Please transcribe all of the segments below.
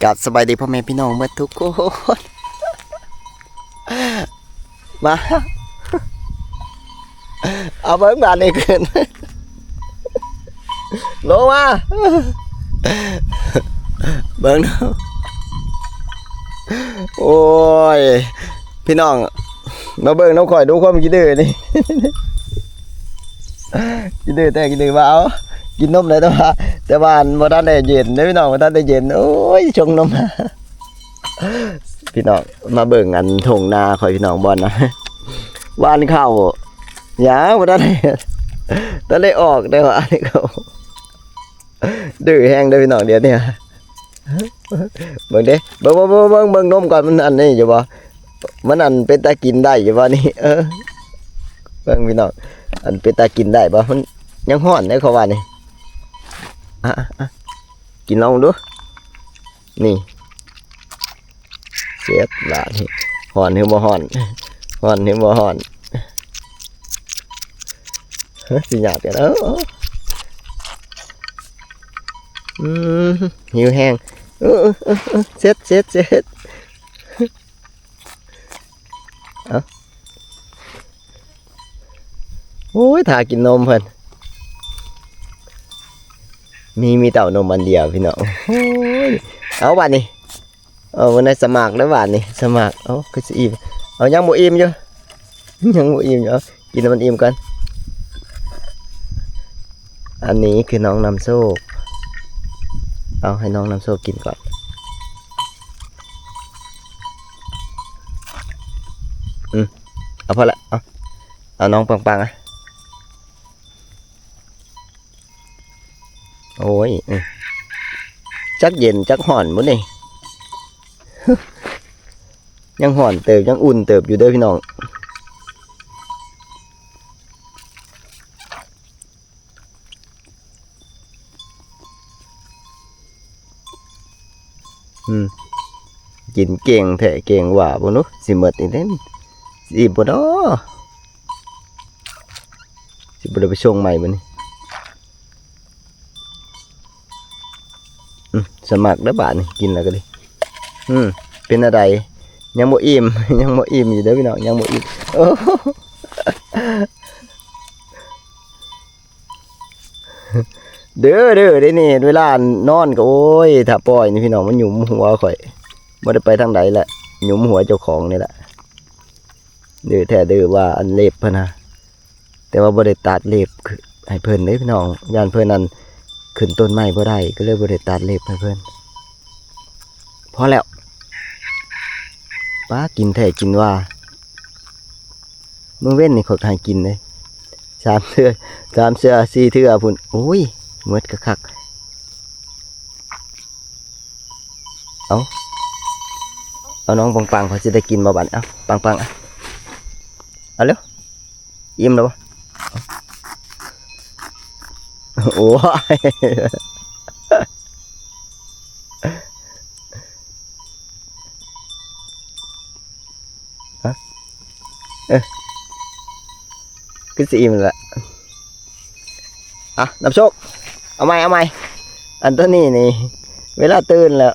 ກາບສະບາຍດີພໍ່ແມ່ພີ່ນ້ອງເບິດທຸກຄົນ ມາ ເອົາເບິ່ງບາດນີ້ຂຶ້ນ ລົງມາ ເບິ່ງ ໂອ້ຍ ພີ່ນ້ອງ ມາເບິ່ງນຳຂ້ອຍດູຄວາມຂີ້ດື້ນີ້ ຂີ້ດື້ແທ້ຂີ້ດື້ວ່າ ເອົາ ກິນນົມແລ້ວ ແຕ່ວ່າ ແຕ່ວ່າອັນບໍ່ທັນໄດ້ເຢັນເດີພີ່ນ້ອງ ບໍ່ທັນໄດ້ເຢັນ ໂອ້ຍ ຊົງນົມ ພີ່ນ້ອງ ມາເບິ່ງອັນທົ່ງນາຂ້ອຍ ພີ່ນ້ອງ ບ່ອນນະ ຫວ່ານເຂົ້າ ຫຍັງບໍ່ທັນໄດ້ ທັນໄດ້ອອກ ແຕ່ວ່າອັນນີ້ເຂົ້າ ດື້ແຮງເດີພີ່ນ້ອງ ດຽວນີ້ ເບິ່ງເດ້ ເບິ່ງ ເບິ່ງ ເບິ່ງ ເບິ່ງນົມກ່ອນ ມັນອັນນີ້ຢູ່ບໍ່ ມັນອັນເປັນຕາກິນໄດ້ຢູ່ບໍ່ນີ້ ເອີ ເບິ່ງພີ່ນ້ອງ ອັນເປັນຕາກິນໄດ້ບໍ່ ມັນຍັງຮ້ອນເດ້ ເຂົາວ່ານີ້ ອ່ະ ອ່ະ ອ່ະ ກິນລອງເບິ່ງດູ ນີ້ ເຊັດບາດນີ້ ຮ້ອນຫຼືບໍ່ຮ້ອນ ຮ້ອນຫຼືບໍ່ຮ້ອນ ເອີ ຊິຍາດກັນ ເອີ ອືມ ຫິວແຮງ ເອີ ເອີ ເອີ ເຊັດ ເຊັດ ເຊັດ ເອົ້າ ໂອ້ຍ ຖ້າກິນນົມເພິ່ນ ມີ ມີເຕົ້ານົມອັນດຽວພີ່ນ້ອງ ໂອ້ຍ ເອົາບາດນີ້ ເອົາ ມື້ນີ້ສະໝາກເດີບາດນີ້ ສະໝາກ ເອົາ ຄືຊິອີ່ມ ເອົາ ຍັງບໍ່ອີ່ມຢູ່ ຍັງບໍ່ອີ່ມຢູ່ ເອົາ ກິນໃຫ້ມັນອີ່ມກ່ອນ ອັນນີ້ຄືນ້ອງນຳໂຊກ ເອົາ ໃຫ້ນ້ອງນຳໂຊກກິນກ່ອນ ອືມ ເອົາ ພໍລະ ເອົາ ເອົານ້ອງປັງໆ ອະ ໂອ້ຍ ອືມ ຈັກເຢັນຈັກຮ້ອນພຸ້ນນີ້ ຍັງຮ້ອນເຕີບ ຍັງອຸ່ນເຕີບຢູ່ເດີພີ່ນ້ອງ ອືມ ກິນເກັ່ງແທ້ເກັ່ງວ່າ ເບິ່ງດູ ຊິໝົດອີກເດ້ ຊິອີ່ມບໍ່ນໍ ຊິບໍ່ໄດ້ໄປສົ່ງໃໝ່ບາດນີ້ ອືມ ສະໝັກເດີບາດນີ້ ກິນແລ້ວກໍດີ ອືມ ເປັນແນວໃດ ຍັງບໍ່ອີ່ມ ຍັງບໍ່ອີ່ມຢູ່ເດີພີ່ນ້ອງ ຍັງບໍ່ອີ່ມ ໂອ້ ເດີ ເດີ ເດນີ້ ເວລານອນກໍ ໂອ້ຍ ຖ້າປ່ອຍນີ້ພີ່ນ້ອງ ມັນຫຍຸມຫົວຂ້ອຍ ບໍ່ໄດ້ໄປທາງໃດລະ ຫຍຸມຫົວເຈົ້າຂອງນີ້ລະ ເດີແທ້ເດີວ່າ ອັນເລັບຫັ້ນນະ ແຕ່ວ່າບໍ່ໄດ້ຕັດເລັບໃຫ້ເພິ່ນເດ້ພີ່ນ້ອງ ຢ້ານເພິ່ນນັ້ນຂຶ້ນຕົ້ນໄມ້ບໍ່ໄດ້ ກໍເລີຍບໍ່ໄດ້ຕັດເລັບໃຫ້ເພິ່ນ ພໍແລ້ວ ປ້າ ກິນແທ້ກິນວ່າ ມື້ເວັນນີ້ຂ້ອຍກໍໃຫ້ກິນເດ້ ສາມເທື່ອ ສາມເທື່ອ ສີ່ເທື່ອພຸ້ນ ໂອ້ຍ ໝົດຄັກໆ ເອົາ ເອົາ ນ້ອງປັງໆ ເຂົາຊິໄດ້ກິນບໍ່ບາດນີ້ ເອົາ ປັງໆ ເອົາ ເອົາເລັວ ອີ່ມແລ້ວບໍ່? ໂອ້ຍ ຮະ ເອີ ຄືຊິອີ່ມແລ້ວ ອ່ະ ນຳໂຊກ ເອົາໃໝ່ ເອົາໃໝ່ ອັນໂຕນີ້ນີ້ ເວລາຕື່ນແລ້ວ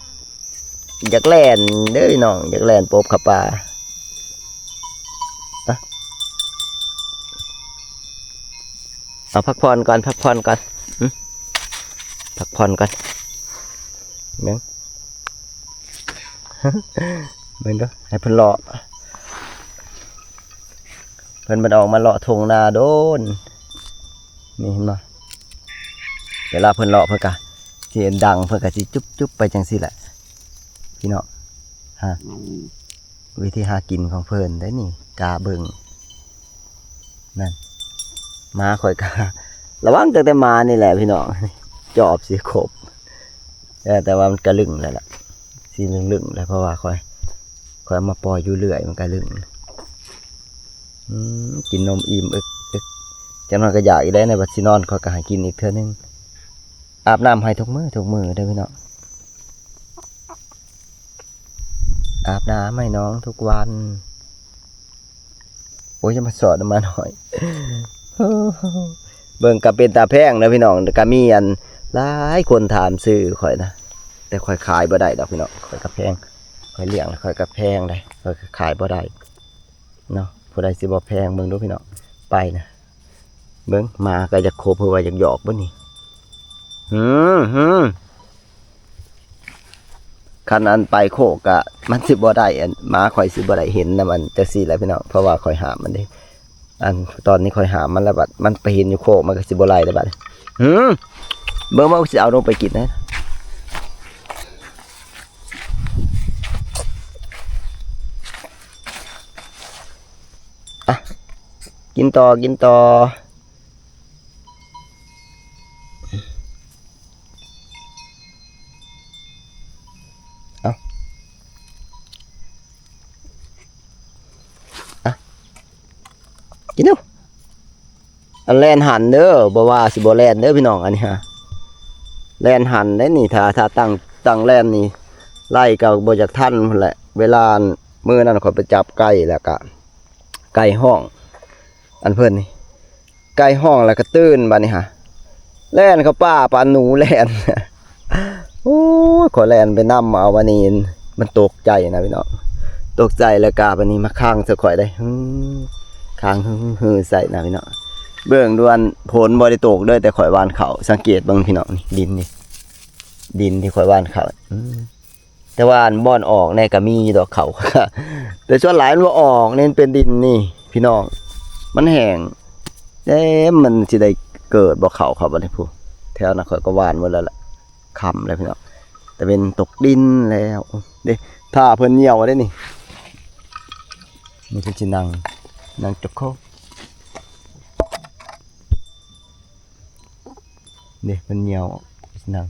ຢາກແລ່ນເດີພີ່ນ້ອງ ຢາກແລ່ນປົບເຂົ້າປ່າ ອະ ເອົາ ພັກຜ່ອນກ່ອນ ພັກຜ່ອນກ່ອນ ຫຶ ພັກຜ່ອນກ່ອນ ເບິ່ງ ເບິ່ງດູ ໃຫ້ເພິ່ນເລາະ ເພິ່ນມັນອອກມາເລາະທົ່ງນາໂດນ ນີ້ເຫັນບໍ່ ເວລາເພິ່ນເລາະເພິ່ນກະຊິດັງ ເພິ່ນກະຊິຈຸບໆ ໄປຈັ່ງຊີ້ແຫຼະ ພີ່ນ້ອງ ຮະ ອືມ ວິທີຫາກິນຂອງເພິ່ນໄດ໋ນີ້ ກະເບິ່ງ ນັ້ນ ໝາຂ້ອຍກະ ລະວັງຕັ້ງແຕ່ໝານີ້ແຫຼະພີ່ນ້ອງ ຈອບຊິຄົບ ເອີ ແຕ່ວ່າມັນກະລຶ້ງແລ້ວລະ ຊິລຶ້ງໆ ແລ້ວ ເພາະວ່າຂ້ອຍ ຂ້ອຍເອົາມາປ່ອຍຢູ່ເລື້ອຍ ມັນກະລຶ້ງ ອືມ ກິນນົມອີ່ມເອິກໆ ຈັກໜ້ອຍກະຢາກອີກແລ້ວ ໃນບັດຊິນອນຂ້ອຍກະໃຫ້ກິນອີກເທື່ອໜຶ່ງ ອາບນ້ຳໃຫ້ທຸກມື້ ທຸກມື້ເດີພີ່ນ້ອງ ອາບນ້ຳໃຫ້ນ້ອງທຸກວັນ ໂອ້ຍ ຢ່າມາສອດ ໝານ້ອຍ ເບິ່ງກະເປັນຕາແພງເດີພີ່ນ້ອງ ກະມີອັນຫຼາຍຄົນຖາມຊື່ຂ້ອຍນະ ຕ່ຂ້ອຍຂາຍບໍ່ໄດ້ດອກພີ່ນ້ອງ ຂ້ອຍກໍແພງ ຂ້ອຍລ້ຽງແລ້ວຂ້ອຍກໍແພງໄດ໋ ຂ້ອຍກໍຂາຍບໍ່ໄດ້ເນາະ. ຜູ້ໃດຊິບໍ່ແພງ ເບິ່ງດູພີ່ນ້ອງ ໄປນະ ເບິ່ງ ໝາກໍຢາກຄົບ ເພິ່ນວ່າຢາກຢອກບໍ່ນີ້ ຫື ຫື ຄັນອັນໄປໂຄກກະມັນຊິບໍ່ໄດ້ ອັນໝາຂ້ອຍຊິບໍ່ໄດ້ເຫັນນຳ ອັນຈັ່ງຊີ້ແຫຼະພີ່ນ້ອງ ເພາະວ່າຂ້ອຍຫ້າມມັນເດ້. ອັນຕອນນີ້ຂ້ອຍຫ້າມມັນແລ້ວ ບັດມັນໄປເຫັນຢູ່ໂຄກ ມັນກໍຊິບໍ່ໄລ່ແລ້ວບັດ. ຫື ເບິ່ງ ເບິ່ງ ຊິເອົາລົງໄປກິນເດ້. ອ່ະ ກິນຕໍ່ ກິນຕໍ່. ເອົາ ອ່ະ ກິນດູ. ອັນແລ່ນຫັນເດີ ບໍ່ວ່າຊິບໍ່ແລ່ນເດີພີ່ນ້ອງ ອັນນີ້ຫາ ແລ່ນຫັນໄດ໋ນີ້ ຖ້າ ຖ້າຕັ້ງ ຕັ້ງແລ່ນນີ້ ໄລ່ກໍບໍ່ຢາກທັນພຸ້ນແຫຼະ. ເວລາມື້ນັ້ນຂ້ອຍໄປຈັບໄກ່ ແລ້ວກະໄກ່ຮ້ອງ ອັນເພິ່ນນີ້ ໄກ່ຮ້ອງແລ້ວກໍຕື່ນ ບາດນີ້ຫາ ແລ່ນເຂົ້າປ່າປານໜູແລ່ນ. ໂອ້ຍ ຂ້ອຍແລ່ນໄປນຳເອົາ ບາດນີ້ມັນຕົກໃຈນະພີ່ນ້ອງ ຕົກໃຈ ແລ້ວກະບາດນີ້ມາຄັງໃສ່ຂ້ອຍໄດ໋ ຫື ຄັງຫືໆໃສ່ນະພີ່ນ້ອງ. ເບິ່ງດູ ອັນຝົນບໍ່ໄດ້ຕົກເດີ ແຕ່ຂ້ອຍຫວ່ານເຂົ້າ ສັງເກດເບິ່ງພີ່ນ້ອງ ນີ້ດິນນີ້ ດິນທີ່ຂ້ອຍຫວ່ານເຂົ້າ ອື ແຕ່ວ່າອັນບ່ອນອອກແດ່ກໍມີຢູ່ດອກເຂົ້າ ແຕ່ສ່ວນຫຼາຍມັນບໍ່ອອກນີ້ ມັນເປັນດິນນີ້ພີ່ນ້ອງ ມັນແຫ້ງ. ເອີ ມັນຊິໄດ້ເກີດບໍ່ເຂົ້າ ເຂົ້າບັດນີ້ ຜູ້ ແຖວນັ້ນຂ້ອຍກໍຫວ່ານໝົດແລ້ວລະ ຄ່ຳແລ້ວພີ່ນ້ອງ ຕາເວັນຕົກດິນແລ້ວເດ້. ຖ້າເພິ່ນຍ່ຽວໄດ້ນີ້ ນີ້ເພິ່ນຊິນັ່ງ ນັ່ງຈົກໂຄ ນີ້ເພິ່ນຍ່ຽວ ຊິນັ່ງ.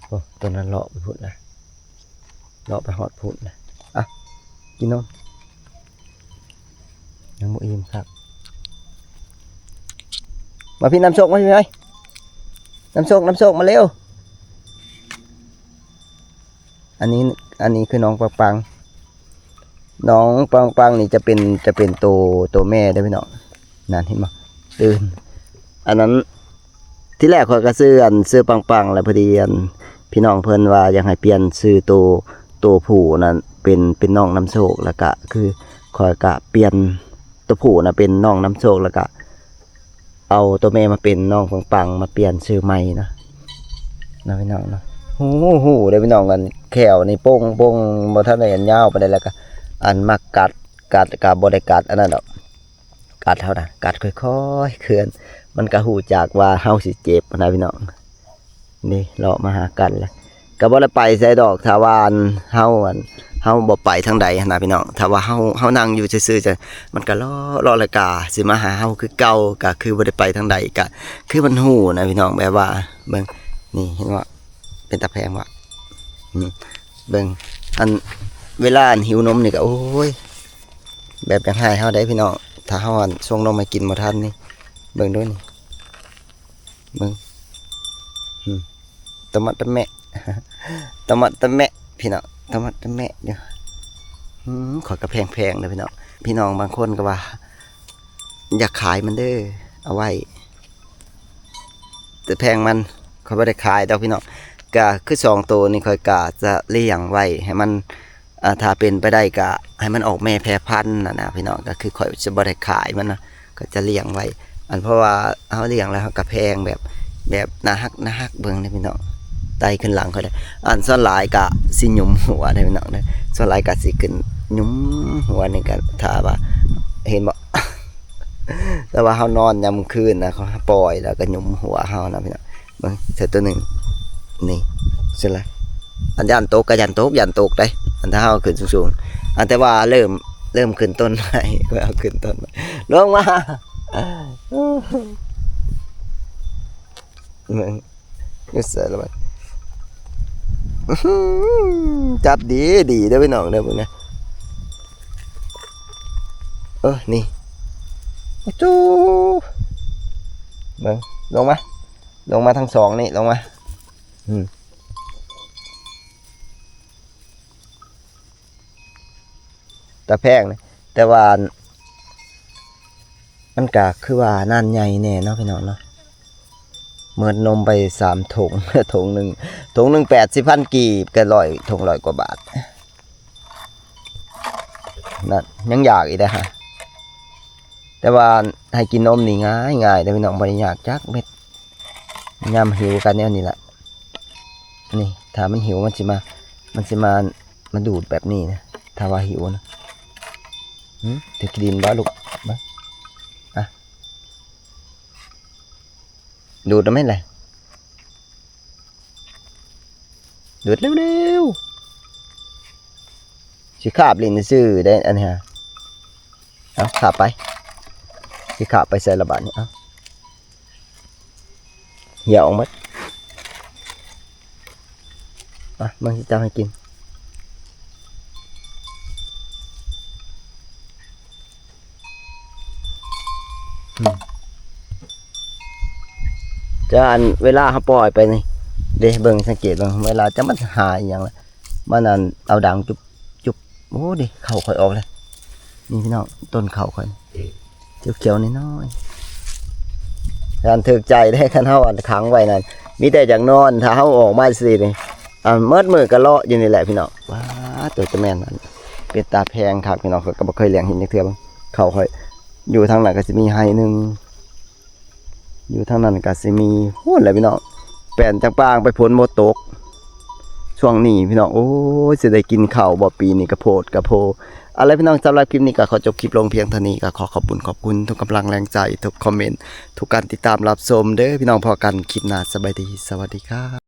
ໂອ້ ຕົວນັ້ນເລາະໄປພຸ້ນລະ ເລາະໄປຮອດພຸ້ນລະ. ອ່ະ ກິນນົມ ຍັງບໍ່ອີ່ມຄັກ. ມາພີ່ ນ້ຳໂຊກ ມາພີ່ ນ້ຳໂຊກ ນ້ຳໂຊກ ມາເລັວ. ອັນນີ້ ອັນນີ້ຄືນ້ອງປັງໆ ນ້ອງປັງໆນີ້ຈະເປັນ ຈະເປັນໂຕ ໂຕແມ່ເດີພີ່ນ້ອງ. ນັ້ນ ເຫັນບໍ່? ຕື່ນ ອັນນັ້ນ ທີແລກຂ້ອຍກໍຊື້ ອັນ ຊື້ປັງໆ ແລ້ວ ພໍດີ ອັນ ພີ່ນ້ອງເພິ່ນວ່າຢາກໃຫ້ປ່ຽນຊື່ໂຕ ໂຕຜູ້ນັ້ນເປັນ ເປັນນ້ອງນຳໂຊກ ແລ້ວກະຄືຂ້ອຍກະປ່ຽນໂຕຜູ້ນະເປັນນ້ອງນຳໂຊກ ແລ້ວກະເອົາໂຕແມ່ມາເປັນນ້ອງປັງໆ ມາປ່ຽນຊື່ໃໝ່ນະ ນະພີ່ນ້ອງເນາະ. ຫູ ຫູເດີພີ່ນ້ອງ ອັນແຂ້ວນີ້ໂປ່ງໆ ບໍ່ທັນໄດ້ອັນຍາວປານໃດ ແລ້ວກະອັນມາກັດ ກັດກະບໍ່ໄດ້ກັດອັນນັ້ນດອກ ກັດເຮົານະ ກັດຄ່ອຍໆ ເຄື່ອນ ມັນກະຮູ້ຈັກວ່າເຮົາຊິເຈັບນະພີ່ນ້ອງ. ນີ້ເລາະມາຫາກັນແລ້ວ ກະບໍ່ໄດ້ໄປໃສດອກ ຖ້າວ່າອັນເຮົາ ອັນເຮົາບໍ່ໄປທາງໃດຫັ້ນນະພີ່ນ້ອງ. ຖ້າວ່າເຮົາ ເຮົານັ່ງຢູ່ຊື່ໆ ຈະ ມັນກະເລາະ ເລາະແລ້ວກະຊິມາຫາເຮົາຄືເກົ່າ ກະຄືບໍ່ໄດ້ໄປທາງໃດ ກະຄືມັນຮູ້ນະພີ່ນ້ອງ. ແບບວ່າເບິ່ງ ນີ້ເຫັນບໍ່? ເປັນຕາແພງບໍ່? ອືມ ເບິ່ງ ອັນເວລາອັນຫິວນົມນີ້ກະ ໂອ້ຍ ແບບຢາກໃຫ້ເຮົາໄດ໋ພີ່ນ້ອງ ຖ້າເຮົາອັນສົ່ງນົມໃຫ້ກິນບໍ່ທັນນີ້ ເບິ່ງດູນີ້ ເບິ່ງ ອືມ ຕະໝັດຕະແໝະ ຕະໝັດຕະແໝະພີ່ນ້ອງ ຕະໝັດຕະແໝະຢູ່. ອືມ ຂ້ອຍກະແພງໆເດີພີ່ນ້ອງ ພີ່ນ້ອງບາງຄົນກະວ່າ ຢາກຂາຍມັນເດີ ເອົາໄວ້ ແຕ່ແພງມັນ ຂ້ອຍບໍ່ໄດ້ຂາຍດອກພີ່ນ້ອງ. ກະຄືສອງໂຕນີ້ ຂ້ອຍກະຈະລ້ຽງໄວ້ໃຫ້ມັນ ອ່າ ຖ້າເປັນໄປໄດ້ກະໃຫ້ມັນອອກແມ່ແຜ່ພັນຫັ້ນນະພີ່ນ້ອງ. ກະຄືຂ້ອຍຈະບໍ່ໄດ້ຂາຍມັນນະ ກໍຈະລ້ຽງໄວ້ ອັນ ເພາະວ່າເຮົາລ້ຽງແລ້ວເຮົາກະແພງ ແບບ ແບບໜ້າຮັກ ໜ້າຮັກ ເບິ່ງເດີພີ່ນ້ອງ ໄຕ່ຂຶ້ນຫຼັງຂ້ອຍເດີ. ອັນສ່ວນຫຼາຍກະຊິຫຍຸມຫົວເດີພີ່ນ້ອງເດີ ສ່ວນຫຼາຍກະຊິຂຶ້ນຫຍຸມຫົວນີ້ ກະຖ້າວ່າ ເຫັນບໍ່? ແຕ່ວ່າເຮົານອນຍາມມື້ຄືນນະ ເຂົາປ່ອຍແລ້ວກໍຫຍຸມຫົວເຮົານະພີ່ນ້ອງ. ເບິ່ງ ໃສ່ຕົວໜຶ່ງ ນີ້ ເສັດລະ. ອັນຢ້ານຕົກກໍຢ້ານຕົກ ຢ້ານຕົກເດ້ ອັນຖ້າເຮົາຂຶ້ນສູງໆ ອັນແຕ່ວ່າເລີ່ມ ເລີ່ມຂຶ້ນຕົ້ນໄມ້ ຂ້ອຍເອົາຂຶ້ນຕົ້ນໄມ້ ລົງມາ ເບິ່ງ ຢູ່ໃສລະບັດ ອືຫື ຈັບດີ ດີເດີພີ່ນ້ອງເດີ ເບິ່ງນະ ເອີ ນີ້ ໂອ້ໂຫ ເບິ່ງ ລົງມາ ລົງມາທັງສອງນີ້ ລົງມາ ອືມ ຕາແພງນະ ແຕ່ວ່າ ມັນກະຄືວ່ານານໃຫຍ່ແດ່ເນາະ ພີ່ນ້ອງເນາະ. ໝົດນົມໄປສາມຖົງ ຖົງໜຶ່ງ ຖົງໜຶ່ງແປດສິບພັນກີບ ກໍຮ້ອຍ ຖົງຮ້ອຍກວ່າບາດ ນັ້ນ ຍັງຢາກອີກເດ້ຫະ. ແຕ່ວ່າໃຫ້ກິນນົມນີ້ງ່າຍໆເດ້ພີ່ນ້ອງ ບໍ່ໄດ້ຍາກຈັກເມັດ. ຍາມຫິວກໍແນວນີ້ແຫຼະ ນີ້ ຖ້າມັນຫິວມັນຊິມາ ມັນຊິມາ ມາດູດແບບນີ້ນະ ຖ້າວ່າຫິວນະ. ຫື ຖືກດິນບໍ່ລູກ ເບິ່ງ ອະ ດູດໄດ້ໄໝລະ? ດູດເລັວໆ ຊິຄາບຫຼິ້ນຊື່ໆເດ້ອັນນີ້ຫະ. ເອົາ ຄາບໄປ ຊິຄາບໄປໃສລະບາດນີ້ ເອົາ ເຫື່ອອອກໝົດ. ມາ ເບິ່ງຊິຈັບໃຫ້ກິນ. ອືມ ຈະອັນ ເວລາເຮົາປ່ອຍໄປນີ້ເດ້ ເບິ່ງ ສັງເກດເບິ່ງ ເວລາຈະມັນຫາອີ່ຫຍັງລະ ມັນອັນ ເອົາດັງຈຸບ ຈຸບ. ໂອ້ ເດ້ ເຂົ້າຂ້ອຍອອກແລ້ວ ນີ້ພີ່ນ້ອງ ຕົ້ນເຂົ້າຂ້ອຍ ຂຽວໆນ້ອຍໆ ທ່ານຖືກໃຈເດ້. ຄັນເຮົາອັນຂັງໄວ້ນັ້ນ ມີແຕ່ຢາກນອນ ຖ້າເຮົາອອກມາຊີ້ນີ້ ອັນ ໝົດມື້ກໍເລາະຢູ່ນີ້ແຫຼະພີ່ນ້ອງ. ວ້າ ໂຕຈະແມ່ນອັນ ເປັນຕາແພງຄັກພີ່ນ້ອງ ຂ້ອຍກໍບໍ່ເຄີຍລ້ຽງເຫັນຈັກເທື່ອ. ເບິ່ງ ເຂົ້າຂ້ອຍ ຢູ່ທາງນັ້ນກໍຊິມີໄຮ່ໜຶ່ງ ຢູ່ທາງນັ້ນກໍຊິມີ ພຸ້ນແຫຼະພີ່ນ້ອງ ແປ້ນຈັກປາງໄປ ຝົນບໍ່ຕົກຊ່ວງນີ້ພີ່ນ້ອງ. ໂອ້ຍ ຊິໄດ້ກິນເຂົ້າບໍ່ປີນີ້ ກະໂພດກະໂພ. ເອົາລະພີ່ນ້ອງ ສຳລັບຄລິບນີ້ກໍຂໍຈົບຄລິບລົງພຽງເທົ່ານີ້ ກໍຂໍຂອບບຸນຂອບຄຸນທຸກກຳລັງແຮງໃຈ ທຸກຄອມເມັນ ທຸກການຕິດຕາມຮັບຊົມເດີພີ່ນ້ອງ. ພໍ້ກັນຄລິບໜ້າ ສະບາຍດີ ສະຫວັດດີຄັບ.